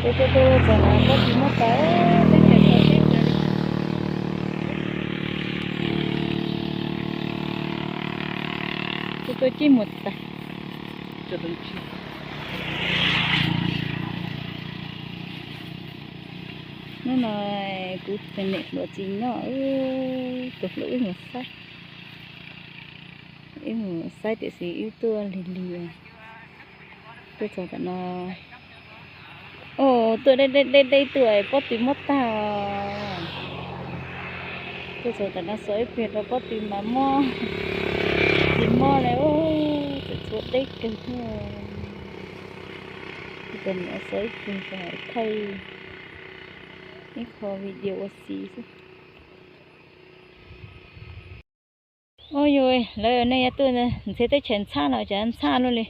Tuaj tuaj txog no pob tw muab tas, teb chaws teb chaws li. Tuaj tuaj cij mus tas. Hnub no kuv tus niam hluas txiv nyob, tus hluas wb mus saib, wb mus saib tiam sis wb tuaj lig lig. Tuaj txog tam no, tuaj deb deb deb deb tuaj pob tw mob tag. Tuaj txog tam no xuas ib pliag rau pob tw mas mob, tsis mob li, txawm txhua deb kawg thiab. Ces niam xuas ib pliag thaij ib qho video ua si xwb. Ua yog lawv nej yuav tuaj ntxhiab teb chaws ntxhab no cas ntxhab luaj li.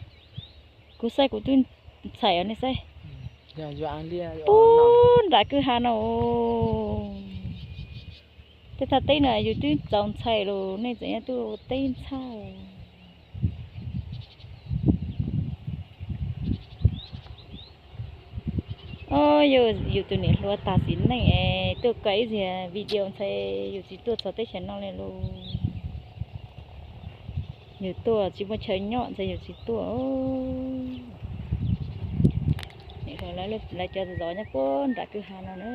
Kuv saib kuv twb ntxhais os nej saib. Pub nram kwj ha no. Tej thaj teb no yus twb txaus ntxhais lawm nej tseem yuav tuaj teb ntxhab. Os, yus tus niam hluas tas sim neej es tuaj kawm ib txhia video ntxhais yus tsis tuaj txog teb chaws no li lauj. Yus tuaj tsis muaj chaw nyob ntxhais yus tsis tuaj. Niam hluas lawv cov zov nyob puag nram kwj ha no na.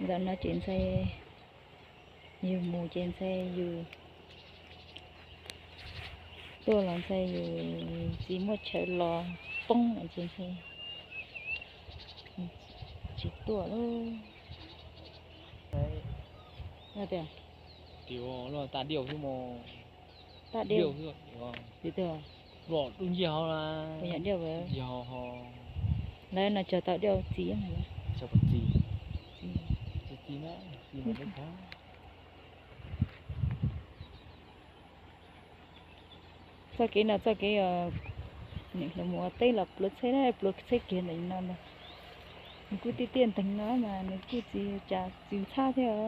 Ntawm no ces ntxhais yus mus ces ntxhais yus tuaj los ntxhais yus tsis muaj chaw los poob lawm ces ntxhais tsis tuaj lauj. Tias, tias, lawv no cog tau diaj txiv. Txoj kev no txoj kev niam hluas mus ua teb los pluav tsheb na, pluav tsheb kiag ntawm no ntag. Nws kuj tiaj tiaj nteeg no mas nws kuj tsis cas tsis ntxhab thiab os.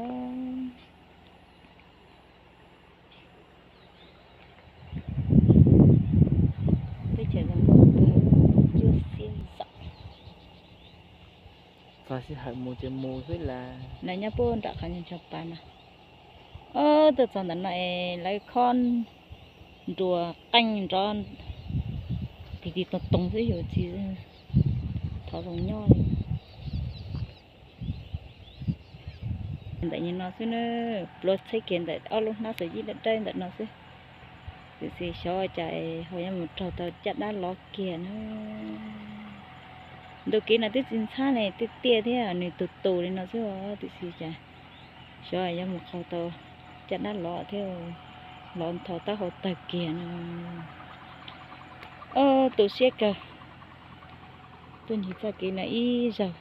Teb chaws zoo nkauj kawg, cuaj xiab zaum. Txog sij hawm mus ces mus xwb las. Lawv nyob puag nram qhov ncho pas no. Tuaj txog ntawm no es lawv khob nruas qeej nrov tig tig toog toog xwb yus tsis thov zoo nyob li. Ntawm no xwb na, pluav tsheb kiag ntawm ob lub hnab xyov yib dawb dawb ntawm no xwb. Tiam sis xyov cas ho yuav mus raug tau caj dab lov kiag na. Ntu kev no twb tsis ntxhab li, tiaj tiaj thiab nws tus tus li no xwb os, tiam sis cas xyov yuav mus raug tau caj dab lov thiab, lov nthos taub hau tawg kiag no. Os, tu siab kawg. Tuaj ncig txoj kev no ib zaug.